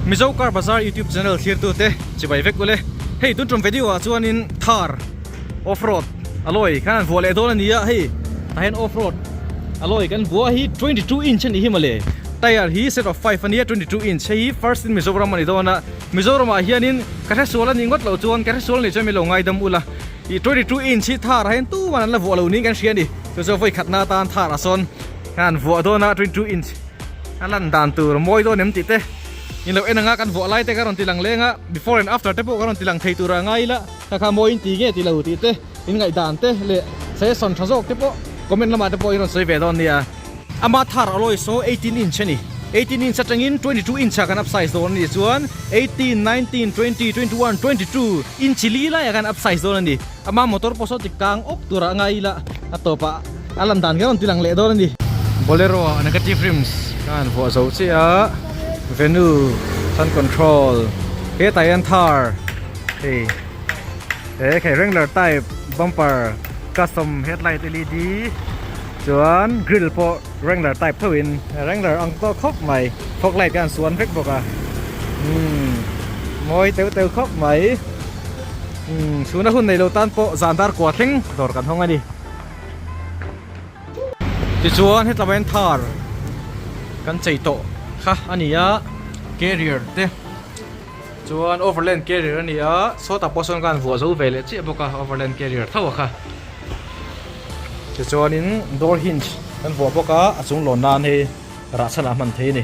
Mizo Car Bazaar YouTube channel thlirtute chibai vek ule. Hei tun tum video ah chuanin Thar off road alloy khan an vuah leh dawn a ni a, hei tah hian off road alloy kan vuah hi 22 inch a ni hi mawle. Tyre hi set of 5 a nia 22 inch hei hi first in Mizoram a ni dawn a, Mizoram ah hianin ka hresual a nih ngawt loh chuan ka hresual nih chuan min lo ngaidam ula. Ih 22 inch hi Thar ah hian tuman an la vuah lo niin kan hria a ni. Chu chu vawi khatna atan Thar ah sawn khan an vuah dawn a 22 inch. A lan dan tur mawi dawn em tih te in lo en anga kan vuah lai te ka rawn ti lang leng a, before and after te pawh ka rawn ti lang thei tur a ngai ila kha kha mawi in ti nge ti lo tih te in ngaihdan te leh suggestion tha zawk te pawh comment lamah te pawh in rawn sawi ve dawn nia. Ama thar alloy saw 18 inch a ni, 18 inch atangin 22 inch ah kan up size dawn a nih chuan 18, 19, 20, 21, 22 inch li laiah khan up size dawn a ni. Ama motor pawh saw ti kang awk tur ah ngai ila a tawpah a lan dan kha rawn ti lang leh dawn a ni. Bolero ah negative rims ka han vuah zo chiah a, Venue sun control hetah hian Thar hei he khai Wrangler type bumper custom headlight led chuan grill pawh Wrangler type tho in Wrangler ang tawh khawp mai fog light ka han suan vek bawk a umm mawi teuh teuh khawp mai. Umm chhuna hun neilo tan pawh zan dar kua thleng dawr kan hawng a ni. Tichuan hetlama hian thar kan chei tawh kha a ni a, carrier te chuan overland carrier a ni a, sawtah pawh sawn khan vuah zo ve leh chiah bawk a overland carrier tho a kha. Tichuanin door hinge kan vuah bawk a, a chung lawn nan hei rah chhan ah hman thei a ni.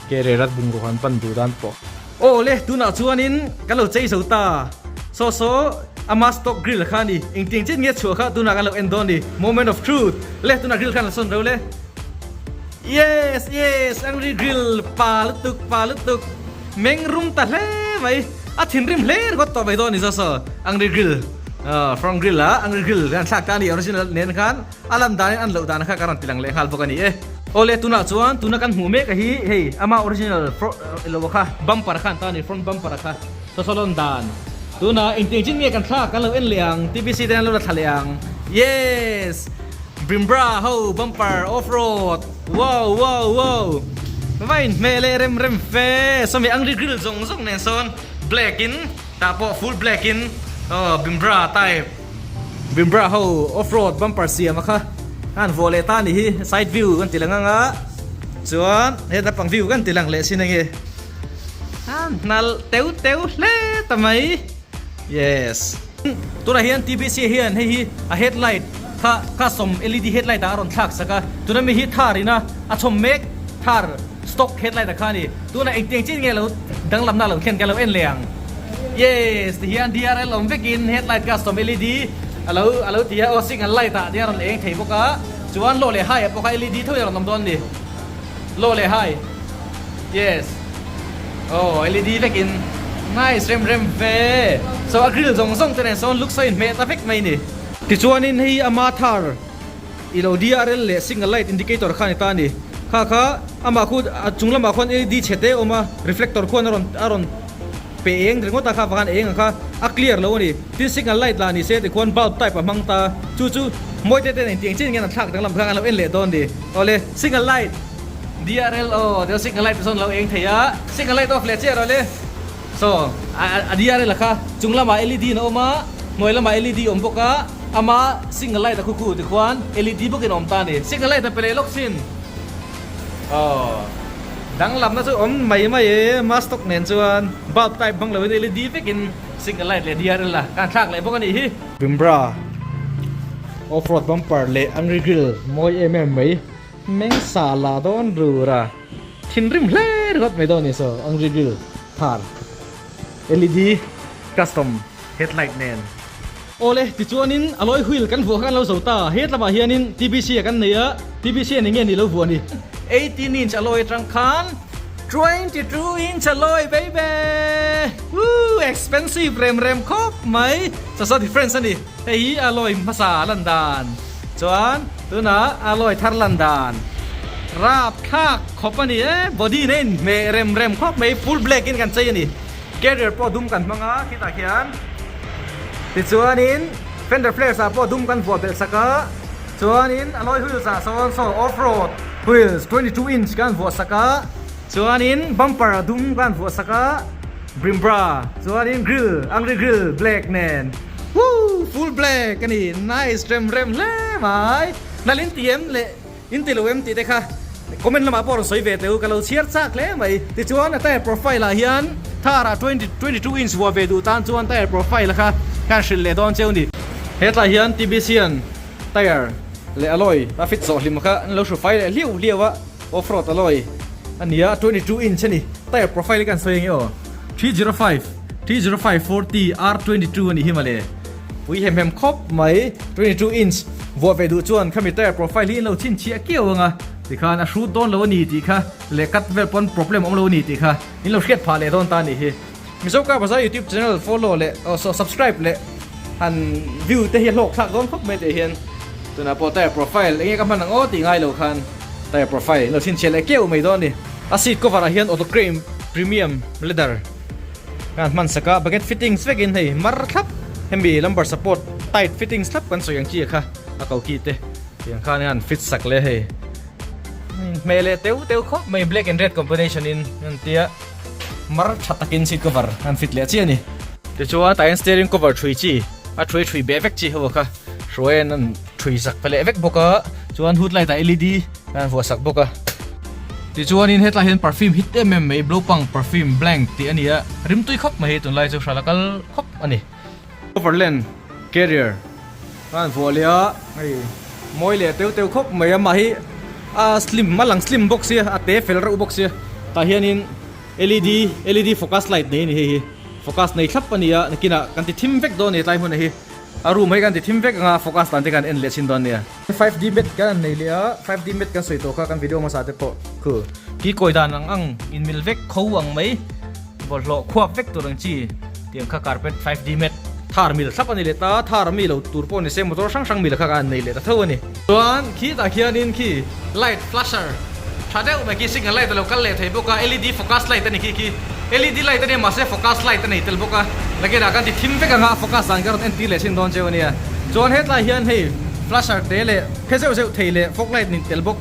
Carrier a bungraw han pan duh dan pawh. Aw le, tunah chuanin kan lo chei zo ta. Saw saw, ama stock grill kha a ni. Engtiang chet nge chhuah kha tunah kan lo en dawn ni. Moment of truth. Le, tunah grill khan la sawn ro le. Yes, yes, Angry grill, pa lutuk, pa lutuk. Meng rum ta hle mai. A thinrim hle ringawt tawh mai dawn ni saw saw. Angry grill, front grill a Angry grill kan thlak ta a ni original nen khan. A lan danin an loh dan kha ka rawn ti lang leh nghal bawk a ni e. Awle tunah chuan tuna kan hmuh mek a hi hei ama original lo kha bumper kha an ta a ni front bumper kha sawsawlawn dan tuna engti engchin nge kan thlak kan lo en leh ang TBC te an lo la thla leh ang yes Brimbra ho bumper off road wow wow wow va inhmeh leh rem rem fe sawmi angri grill zawng zawng nen sawn black in tah pawh full black in aw Brimbra type. Bimbra ho off road bumper siam a kha a han vuah leh ta a nih hi side view kan ti lang anga chuan he naupang view kan ti lang leh sin enge a hnalh teu teu hle ta mai yes. Tunah hian TBC hian hei hi a headlight kha custom led headlight ah a rawn thlak sak a tuna mi hi thar ina a chhawm mek thar stock headlight ah kha a ni tunah engtiang chin nge lo danglamna lo thlen ka lo en leh ang. Yes ti hian DRL awm vekin headlight custom led alo alo ti a aw signal light ah tiang a rawn eng thei bawk a chuan low leh high ah pawh kha led tho in a rawn awm dawn a ni low leh high yes aw led vekin nice rem rem ve so a grill zawng zawng te nen sawn looks a inhmeh ta vek mai a ni. Tichuanin hei ama thar I lo DRL leh signal light indicator kha a ni ta a ni. Kha kha amah khu a chung lamah khuan led chhe te a awm a, reflector khuan a rawn a rawn pe eng ringawt a kha vang khan eng ang kha a clear lo a ni. Tin signal light lah ni se tikhuan bulb type a hmang ta chu chu mawi te ten engtiang chin nge an thlak danglam kha an lo en leh dawn a ni. Awle signal light DRL aw tichuan signal light te sawn a lo eng thei a, signal light off leh chiah rawh le. Saw a DRL a kha chung lamah led in a awm a, hnuai lamah led a awm bawk a, ama single light a khu khu tikhuan led bawkin a awm ta a ni. Single light a pe leh lawk sin. Aw danglamna chu awm mai mai e, mastock nen chuan bulb type hmang loin led vekin single light leh DRL a kan thlak leh bawk a nih hi. Bimbra off road bumper leh angry grill mawi em em mai meng sa la dawn rur a. Thinrim hle ringawt mai dawn a ni saw Angry Grill thar led custom headlight nen. Awle tichuanin alloy wheel kan vuah kha kan lo zo ta, he tlangah hianin TBC a kan nei a, TBC a ni nge ni lo vuah ni. 18 inch alloy atang khan 22 inch alloy baby! Woo! Expensive rem rem khawp mai, sasa difference a ni, hei hi alloy hmasa lan dan. Chuan tunah a lawi thar lan dan rap thlak khawp a ni e, body na in hmeh rem rem khawp mai, full black in kan chei a ni, carrier pawh dum kan hmang a khitah khian tichuanin fender flares ah pawh dum kan vuah belh sak a, chuanin a lawi wheels ah sawn saw off road wheels 22 inch kan vuah sak a. Chuanin bumper a dum ka han vuah sak a, Brimbra, chuanin grill, Angry Grill black nen, woo, full black a ni, nice rem rem hle mai. Nal in ti em leh in ti lo em tih te kha comment lamah pawh rawn sawi ve teh u, ka lo chhiar chak hle mai. Tichuan a tyre profile ah hian Thar ah 22 inch vuah ve duh tan chuan tyre profile kha ka han hrilh leh dawn cheu ni. Hetlai hian TBC an tyre leh alloy a fit zawh hlim kha an lo hru fai leh hliau hliau a. Off road alloy a ni a, 22 inch a ni. Tyre profile hi ka han sawi ange aw. 305, 305 40 R22 a ni hi mawle. Pui hem hem khawp mai, 22 inch vuah ve duh chuan khami tyre profile hi in lo chhinchhiah kiau ang a, tikhan a hrut dawn lo a ni tih kha leh cut vel pawn problem awm lo a ni tih kha in lo hriat phah leh dawn ta a nih hi. Mizo Car Bazaar YouTube channel follow leh oh so subscribe leh han view te hi a hlawk thlak dawn khawp mai tih hian tunah pawh tyre profile enge ka hman ang aw tih ngai lo khan tyre profile in lo chhinchhiah leh keuh mai dawn a ni. A seat cover ah hian auto crane premium leather ka han hman sak a, bucket fittings vekin hei mar thlap hemi lumbar support tight fittings thlap kan sawi ang chi kha a ko ki te tiang khan hian fit sak leh hei hmeh leh teuh teuh khawp mai black and red combination in an tia. Mar tha takin seat cover an fit leh chi a ni. Tichuan tah hian steering cover thui chi a thui thui beh vek chi ho kha hruaiin an thui sak pe leh vek bawk a, chuan hood light ah led an vuah sak bawk a. Tichuanin hetlai hian perfume hit em em mai blopang perfume blank tih a ni a, rimtui khawp mai hi tunlai chu hral a kal khawp a ni. Overland carrier a han vuah leh a, hei mawi leh teuh teuh khawp mai a, mah hi a slim a lang slim bawk sia a te fel reuh bawk sia tah hianin led led focus light nei a ni hei hi focus nei thlap a ni a nakinah kan ti thim vek dawn a ni tlai hmunah hi a room hi kan ti thim vek ang a focus dan te kan en leh chhin dawn a nia. 5D mat kan han nei leh a 5D mat kan sawi tawh kha kan video hmasa te pawh khu ki kawi dan ang ang inmil vek kho ang mai bawlhhlawh khuap vek tur ang chi. Tiang kha carpet 5D mat thar mil thlap a ni leh ta, thar mi lo tur pawh ni se motor hrang hrang mil kha ka han nei leh ta tho a ni. Chuan khitah khianin khi light flasher tha deuh mai khi signal light a lo kal leh thei bawk a, led focus light a ni khi khi led light a nia mahse focus light a nei tel bawk a, nakinah kan ti thim vek ang a focus dan ka rawn entir leh thin dawn cheu a nia. Chuan hetlai hian hei flasher te leh phe zeuh zeuh thei leh fog light nin tel bawk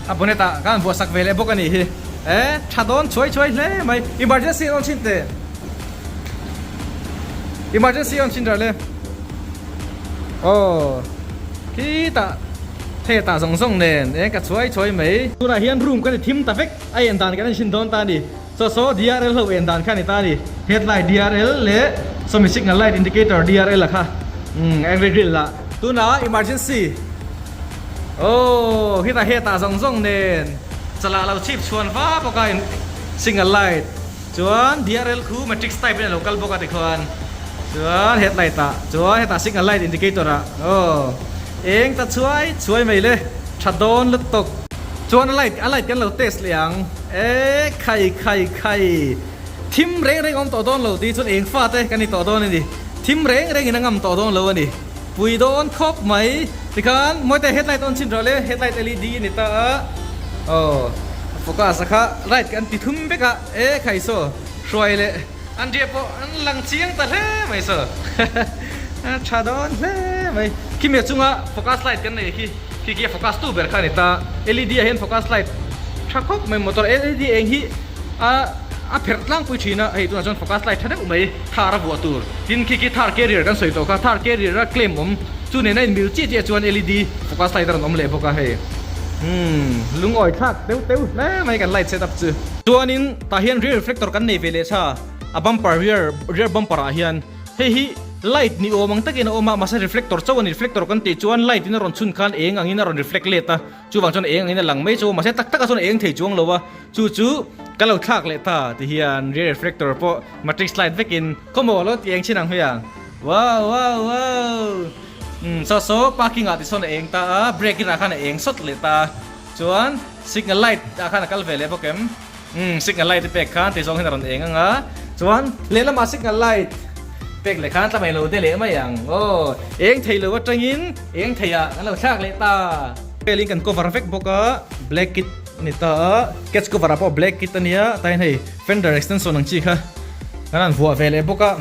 a bonnet ah ka han vuah sak ve leh bawk a nih hi. E tha dawn chhuai chhuai hle mai, emergency an awm thin teh. Emergency on chin le. Oh. Khi ta the ta zong zong nen e ka chuai chuai mai. Tunah hian room kan i thim ta vek a en dan kan en chin dawn ta ni. So so DRL ho en dan kha ni ta ni. Headlight DRL leh sawmi signal light indicator DRL a kha. Um angry grill la. Tunah emergency. Oh khi ta he ta zong zong nen. Chalah lo chip chhuan va bawk a signal light. Chuan DRL khu matrix type in a lo kal bawk a tikhuan chuan headlight ah chuan hetah signal light indicator ah aw eng ta chhuai chhuai mai le tha dawn lutuk. Chuan a light a light kan lo test leh ang e khai khai khai thim reng reng awm tawh dawn lo tih chuan eng fa te kan ni tawh dawn a ni thim reng reng in a ngam tawh dawn lo a ni pui dawn khawp mai tikhan mawite headlight on chhin rawh le headlight led a ni ta a aw focus a kha light kan ti thum vek a. E khai saw hruai leh an riah pawh an lang chiang ta hle mai saw a tha dawn hle mai. Khimi a chunga focus light kan nei khi khi khi a focus tu ber kha a ni ta led ah hian focus light tha khawp mai motor led eng hi a a pherh tlangpui thin a hei tunah chuan focus light tha deuh mai thar a vuah tur tin khi khi thar carrier kan sawi tawh kha thar carrier a claim awm chu nena inmil chiah chiah chuan led focus light a rawn awm leh bawk a hei umm lungawi thlak teuh teuh hle mai kan light setup chu. Chuanin tah hian rear reflector kan nei ve leh tha a bumper rear rear bumper ah hian hei hi light ni awm ang takin a awm a mahse reflector chauh a ni reflector kan tih chuan light in a rawn chhun khan eng angin a rawn reflect let a chuvang chuan eng angin a lang mai chu mahse tak takah chuan eng thei chuang lo a chu chu ka lo thlak leh ta ti hian rear reflector pawh matrix light vekin khawmaw lo ti eng chin ang hmiang wow wow wow umm saw saw parking ah tisawn a eng ta a brake in ah khan a eng sawt leh ta chuan. Signal light ah khan a kal ve leh bawk em? Umm signal light a pek khan tih zawng hian a rawn eng ang a, chuan lehlamah signal light pek leh khan tlamei lo de leh mai ang aw, eng thei lo atangin eng thei ah kan lo thlak leh ta. Velin kan cover vek bawk a, black kit a ni ta a, catch cover ah pawh black kit a nia, tah hian hei fender extension ang chi kha kan han vuah ve leh bawk a,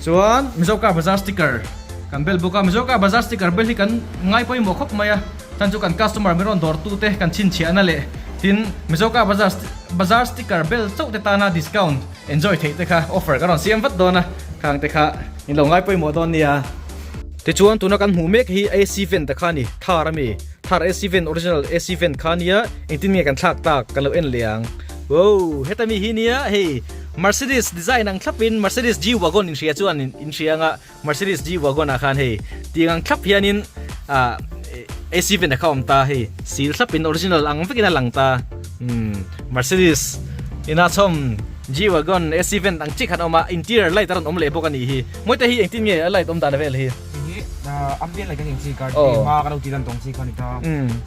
chuan Mizo car bazar sticker kan bel bawk a, Mizo car bazar sticker bel hi kan ngai pawimawh khawp mai a. Chuan chu kan customer min rawn dawr tu te kan chhinchhiahna leh tin Mizo Car Bazar. Bazar sticker bel chauh te tana discount enjoy theih te kha offer ka rawn siam vat dawn a, khang te kha in lo ngai pawimawh dawn nia. Tichuan tuna kan hmuh mek hi AC vent te kha a ni, Thar a mi, Thar AC vent original AC vent kha a nia, engtin nge kan thlak tak kan lo en leh ang. Wow heta mi hi nia hei Mercedes design ang thlap in Mercedes G wagon inhria chuan inhria anga Mercedes G wagon ah khan hei tiang ang thlap hianin ah AC vent a kha awm ta hei seal thlap in original ang vekin a lang ta umm Mercedes ina chhawm G wagon AC vent ang chi khan a awm a interior light a rawn awm leh bawk a nih hi mawi te hi engtin nge a light awm dan vel hi. Hei hi ambient light kan eng chi kar te hma kan lo tih dan tawng chi kha a ni ta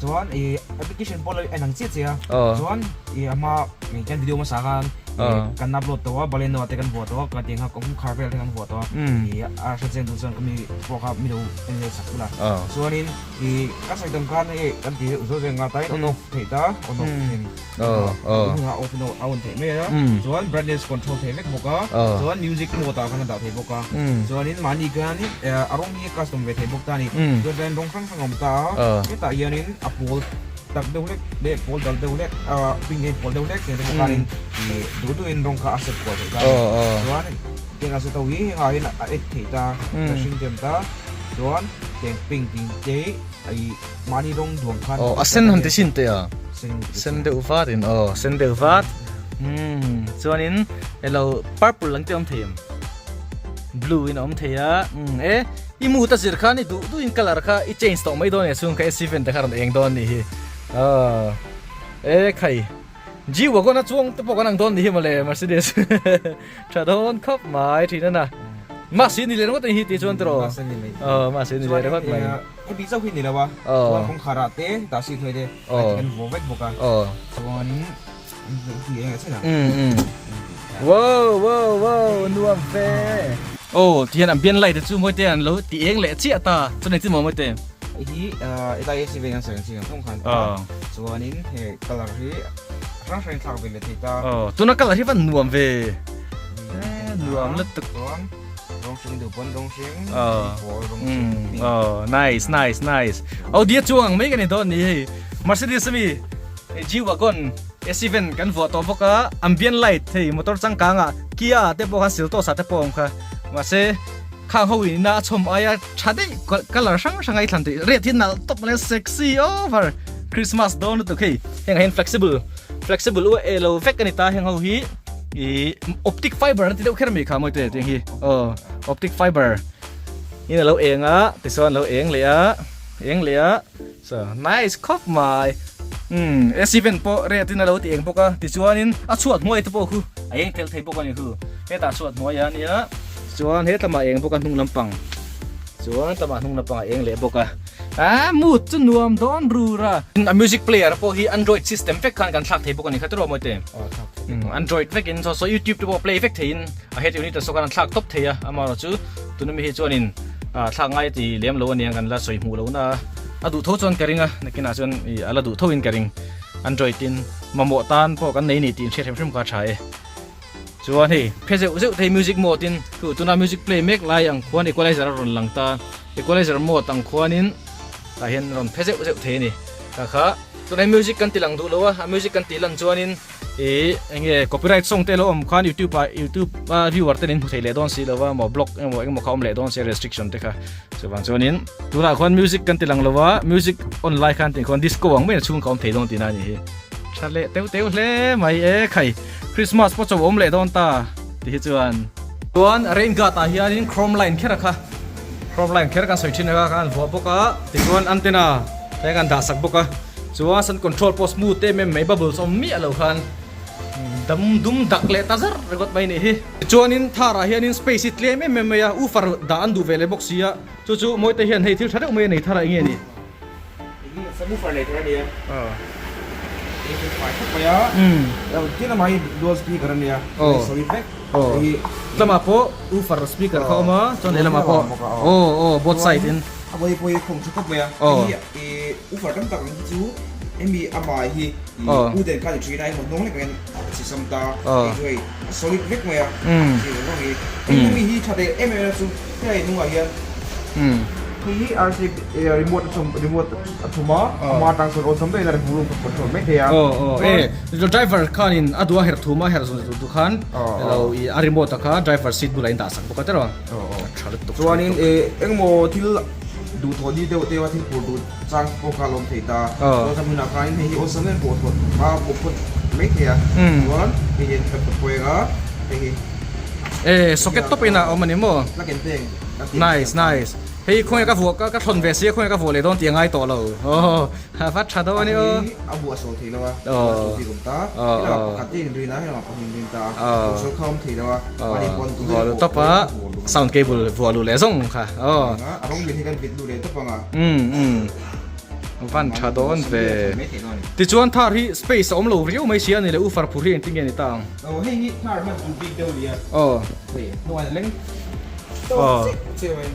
chuan ih application pawh lo en ang chiah chiah a chuan ih a hma kan video hmasa khan kan upload tawh a baleno ah te kan vuah tawh a ka tiang kha kawngkhar vel te kan vuah tawh a ih a hriatchiang duh chuan ka mi pawh kha mi lo en leh sak bula chuanin ih ka sawi tam khan hei kan ti deuh zawk zawk a tain on off theih ta on off thei hunah off in a on theih mai a chuan brightness control theih vek bawk a chuan music mode ah khan a dah theih bawk a chuanin mahni khan a rawng hi a custom ve theih bawk ta a ni chuan rawng hrang hrang a awm ta a hetah hianin a pawl Tak deuh hlek leh pawl dal deuh hlek a pink hi pawl deuh hlek te bawk khanin ih duh duhin rawng kha a set kual theih ta a ni. Chuan tiang a set ho hi hengah hian a add theih ta a hring te awm ta chuan tiang pink tih te hi ih mahni rawng duang khan Aw a sen han ti chin teh a sen deuh vat in aw sen deuh vat umm chuanin elo purple ang te awm thei em blue in a awm thei a umm e. I mood a zir khan i duh duhin colour kha i change tawh mai dawn e chhung kha AC fan te kha rawn eng dawn nih hi aw e khai G wagon a chuang te pawh kan ang dawn nih hi mawle Mercedes tha dawn khawp mai thin a na mahse ni leh ringawt a ni hi tih chuan tiraw aw mahse ni leh ringawt mai heti chauh hi ni lo a chuan kawngkhar ah te hetah seat hnuai te a ti kan vuah vek bawk a chuanin Wow wow wow nuam fe. Oh tihian ambient light te chu mawi te an lo ti eng leh chiah ta chuan engtin maw mawi te. Hi helai hi veng an sawi ang chi ang thawng khan chuanin he colour hi hrang hrang in thlak ve leh thei ta. Oh tuna colour hi van nuam ve nuam lutuk. Chuan rawng hring duh pawn rawng hring pawl rawng hring. Oh nice nice nice. Oh dia chuang ang mai ka ni dawn ni hei Mercedes ami. Hei G wagon AC van kan vuah tawh bawk a, ambient light hei motor changkang ah Kia te pawh khan Seltos ah te pawh a awm kha mahse khang ho in a chhawm aia tha daih colour hrang hrang a i thlan theih red hi nalh tawp mai a sexy over Christmas dawn lutuk hei heng ah hian flexible flexible u eh lo vek a ni ta heng ho hi ih optic fiber an ti deuh kher mai kha mawi te tiang hi aw optic fiber in a lo eng a tichuan a lo eng leh a eng leh a. So nice khawp mai. Umm AC vent pawh red in a lo ti eng bawk a tichuanin a chhuat hnuai te pawh khu a eng tel thei bawk a ni khu hetah chhuat hnuai a nia chuan hetlama eng bawk a hnung lampang chuan tlama hnung lampang a eng leh bawk a ah mood chu nuam dawn rur a a music player pawh hi android system vek khan kan thlak thei bawk a ni kha tiraw mawi te android vek in saw saw youtube te pawh play vek thei in a head unit ah saw khan an thlak tawp thei a amaherawhchu tuna mi hi chuanin ah thlak ngai a ti lem lo ania kan la sawi hmuh lo na a. A duh tho chuan ka ring a, nakinah chuan ih a la duh tho in ka ring. Android in mamawh tan pawh kan nei ni tih inhriat hrim hrim kha a tha e. Chuan hei phe zeuh zeuh thei music mode in thu tuna music play mek lai ang khuan equalizer a rawn lang ta. Equalizer mode ang khuanin tah hian rawn phe zeuh zeuh thei a ni. Kha kha tunah hian music kan ti lang duh lo a, a music kan tih lan chuanin Ih enge copyright song te lo awm khan youtube ah youtube a viewer ten in hmu thei leh dawn si lova maw blog emaw engemaw kha awm leh dawn sia restriction te kha chuvang chuanin tunah khuan music kan ti lang lova music on lai khan tih khuan disco ang mai a chhung kha awm thei dawn tihna a nih hi tha leh teuh teuh hle mai e khai Christmas pawh chaw awm leh dawn ta ti hi chuan chuan rain guard ah hianin chrome line kher a kha chrome line kher kan sawi thin a kha an vuah bawk a tichuan antenna te kan dah sak bawk a. Chuan sun control pawh smooth em em mai bubbles awm miah lo khan dam dum dak leh ta zar ringawt mai nih hi. Tichuanin thar ah hianin space hi tlem em em mai a woofer dah an duh ve leh bawk si a chu chu Mawite hian hei thil tha deuh mai a nei thar ah enge ni? Enge subwoofer nei thar a nia. Hei hi fai khawp mai a tin lamah hi dual speaker a nia solid vek hei hi. Lamah pawh woofer speaker kha a awm a chuan lehlamah pawh aw aw both side in. A vawi pawh hi khawng tha khawp mai a hei hi. I ufar tam tak ang hi chu hemi amah hi i u den khan i thin a emaw hnawng lek angin a chhe sam ta hei chu hei a solid vek mai a hei rawng hi hei hemi hi tha leh em em na chu helai hnungah hian. Hei hi RC remote a chhawm remote a chhawm a, ama atang sawn awlsam deuhin a ring room control mai thei a. Aw aw e driver khanin a duh a herh thum a herh zawng zawng duh khan elo i a remote a kha driver seat bulah in dah sak bawk a tiraw. Aw aw. Tha lutuk. Chuanin e engmaw thil duhthawh ni deuh te a thil phur duh chang pawh kha a lawm thei ta. Chuan ka hmunah khanin hei hi awlsam deuhin pawh thawt a pawh phawt mai thei a. Chuan hei hian ka pawi ang a hei hi. E socket tawp in a awm a ni maw? Plug and play. Nice nice hei khawnge ka vuah ka thlawn ve sia khawnge ka vuah leh dawn tih a ngai tawh lo aw a va tha dawn ani aw. A buah sawl thei lo a buah sawl bik awm ta helamah pakhat te in rin a helamah pahnih in rin ta buah sawl kha awm thei lo a mahni pawn duh vuah luh tawp a sound cable vuah luh leh zawng kha aw a rawng lian hi kan vit luh leh tawp ang a um um van tha dawn ve tichuan thar hi space a awm lo riau mai sia a ni le ufar phur hi engtin nge ni ta ang aw hei hi thar hman tur bik deuh a ni a aw hei hnuai a leng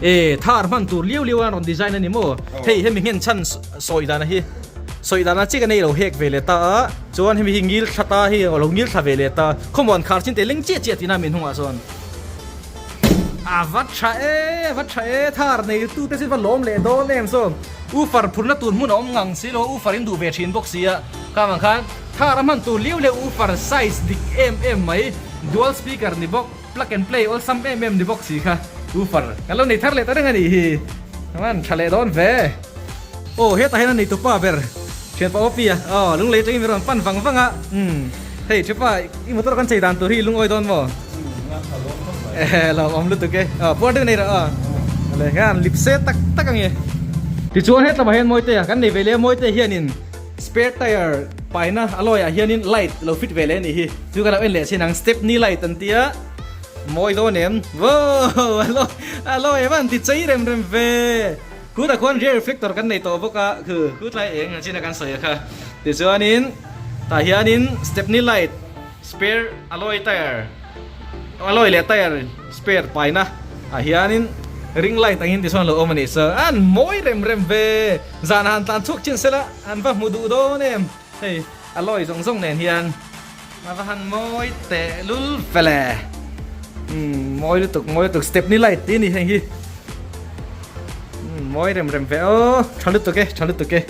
E thar hman tur liau liau a rawn design a ni maw? Hei hemi nghen chhan sawi dan a hi sawi dan a chiah ka nei lo hek ve leh ta a chuan hemi hi ngil thla ta hi a lo ngil thla ve leh ta khawmuan khar chin te leng chiah chiah tihna min hnungah chuan a va tha e a va tha e thar nei tu te chu va lawm leh dawn em saw u far phurna tur hmun a awm ngang si lo u far in duh ve thin bawk si a khang ang khan thar a hman tur liau liau u far size dik em em mai dual speaker ni bawk. Plug and play awlsam em em ni bawk si kha woofer kan lo nei thar leh ta reng a nih hi chuan tha leh dawn ve. Aw hetah hian a nei tupa ber thianpa OP a aw lunglei atangin min rawn pan vang vang a umm hei thianpa i motor kan chei dan tur hi i lungawi dawn maw ehe lawmawm lutuk e aw puar deuh nei rawh aw le hian lipse tak tak ang e. Tichuan hetlamah hian Mawitea kan nei ve leh a Mawitea hianin Spare tire paina alloy ah hianin light lo fit ve leh a nih hi. Chu ka lo en leh chin ang stepney light an tia mawi dawn em. Wow alloy alloy em an ti chei rem rem ve. Khutah khuan rear reflector kan nei tawh bawk a khu khutlai eng ang chin a kan sawi a kha. Tichuanin tah hianin stepney light spare alloy tire alloy leh tire spare paina ah hianin ring light angin tichuan a lo awm a nih chuan an mawi rem rem ve. Zan han tlan chhuak chin sela an va hmu duh dawn em. Hei alloy zawng zawng nen hian a va han mawi teh lul fel e. Umm mawi lutuk mawi lutuk step ni light tih a ni heng hi. Umm mawi rem rem ve aw tha lutuk e tha lutuk e.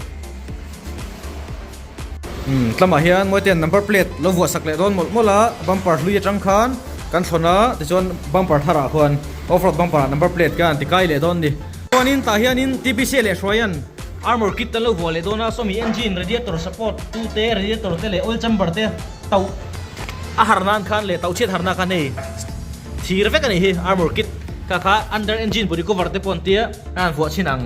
Umm tlamah hian mawi ten number plate lo vuah sak leh dawn mawlh mawlh a bumper hlui atang khan kan thlawn a tichuan bumper tharah khuan off road bumper ah number plate khan ti kai leh dawn a ni. Chuanin tah hianin TBC leh Hruaian armour kit an lo vuah leh dawn a, sawmi engine, radiator support tu te, radiator te leh oil chamber te tauh a har nan khan leh tauh chhiat har nan khan hei thir vek a nih hi armour kit kha kha under engine body cover te pawh an tia a han vuah chhin ang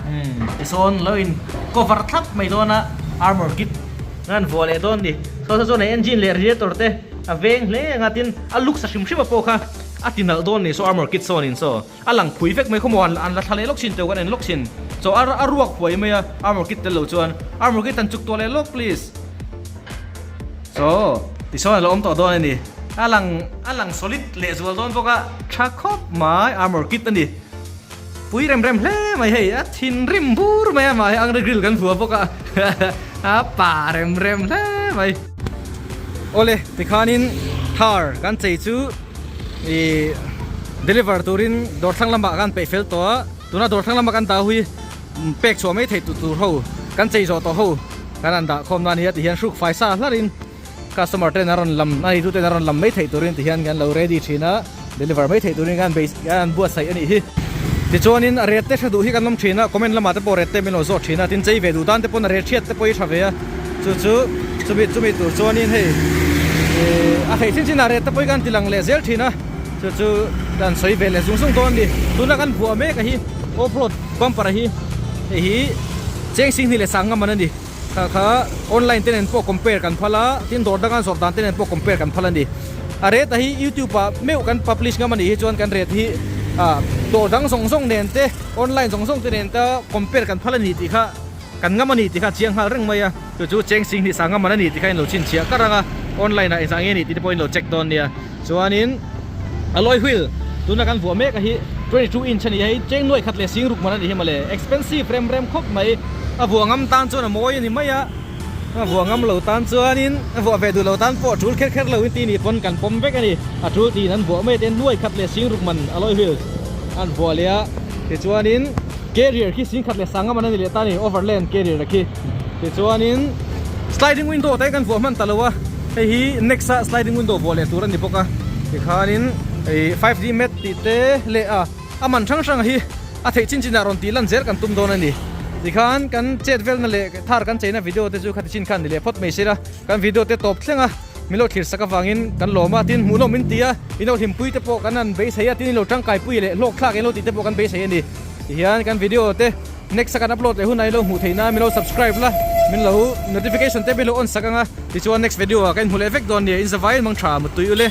umm tisawn lo in cover thlap mai dawn a armour kit a han vuah leh dawn a ni saw saw chuan hei engine leh radiator te a veng hle ang a tin a looks a hrim hrim a pawh kha a ti nalh dawn a ni saw armour kit sawn in saw. A lang phui vek mai khawmaw an la thla leh lawk thin teuh kan en lawk thin chaw a a ruak huai mai a armor kit tel lo chuan armor kit han chuk tawh leh lawk please chaw tisawn a lo awm tawh dawn a ni a lang a lang solid leh zual dawn bawk a tha khawp mai armor kit a ni pui rem rem hle mai hei a thinrim bur mai a mah hi angre grill kan vuah bawk a a pa rem rem hle mai. Awle tikhanin thar kan chei chu. Ih deliver turin dawr thlang lamah kan peih fel tawh a, tuna dawr thlang lama kan dah hui pek chhuah mai theih tur tur ho kan chei zawh tawh ho kan han dah khawm na a ni a ti hian hruk fai sa hlarin customer ten a rawn lam a neitu ten a rawn lam mai theih turin ti hian kan lo ready thin a, deliver mai theih turin kan bei kan buatsaih a nih hi. Tichuanin a rate te hre duh hi kan awm thin a, comment lamah te pawh rate te min lo zawt thin a, tin chei ve duh tan te pawn a rate hriat te pawh hi tha ve a, chu chu chumi chumi tur chuanin hei ih a theih chin chin ah rate te pawh hi kan ti lang leh zel thin a, chu chu kan sawi ve leh zung zung dawn a ni. Tuna kan vuah mek a hi off road bumper a hi hei hi cheng sing hnih leh sang ngam an a ni, kha kha online te nen pawh compare kan phal a, tin dawr danga zawrh dan te nen pawh compare kan phal a ni. A rate a hi youtube ah meuh kan publish ngam a nih hi chuan kan rate hi ah dawr dang zawng zawng nen te online zawng zawng te nen te compare kan phal a ni tih kha kan ngam a ni tih kha a chiang nghal reng mai a, chu chu cheng sing hnih sang ngam an a ni tih kha in lo chhinchhiah kar ang a, online ah engzah nge ni tih te pawh in lo check dawn nia. Chuanin alloy wheel tuna kan vuah mek a hi 22 inch a ni a hei cheng nuaih khat leh sing ruk man a ni hi mawle expensive rem rem khawp mai a vuah ngam tan chuan a mawi a ni mai a. A vuah ngam lo tan chuanin a vuah ve duh lo tan pawh a tul kher kher lo in tih nih pawn kan pawm vek a ni. A tul tiin an vuah mai te nuai khat leh sing ruk man alloy wheels an vuah leh a. Tichuanin Carrier khi 10,000 leh sanga man a ni leh ta a ni, Overland carrier a khi. Tichuanin sliding window te kan vuah hman ta lo a, hei hi next a sliding window vuah leh tur a ni bawk a. Tikhanin ih 5D mat tih te leh a a man hrang hrang hi a theih chin chinah rawn tih lan zel kan tum dawn a ni. Tikhan kan chet velna leh thar kan cheina video te chu khati chin khan ni leh phawt mai sela kan video te tawp thleng a. Min lo thlir sak avangin kan lawm a, tin hmuhnawm min ti a, in lo hlimpui te pawh kan han beisei a, tin in lo tangkai pui leh hlawk thlak in lo tih te pawh kan beisei a ni. Tihian kan video te next a kan upload leh hunah in lo hmuh theih nan min lo subscribe la, min lo notification te min lo on sak ang a, tichuan next video ah ka inhmu leh vek dawn nia, in zavaiin mang tha mutui ule.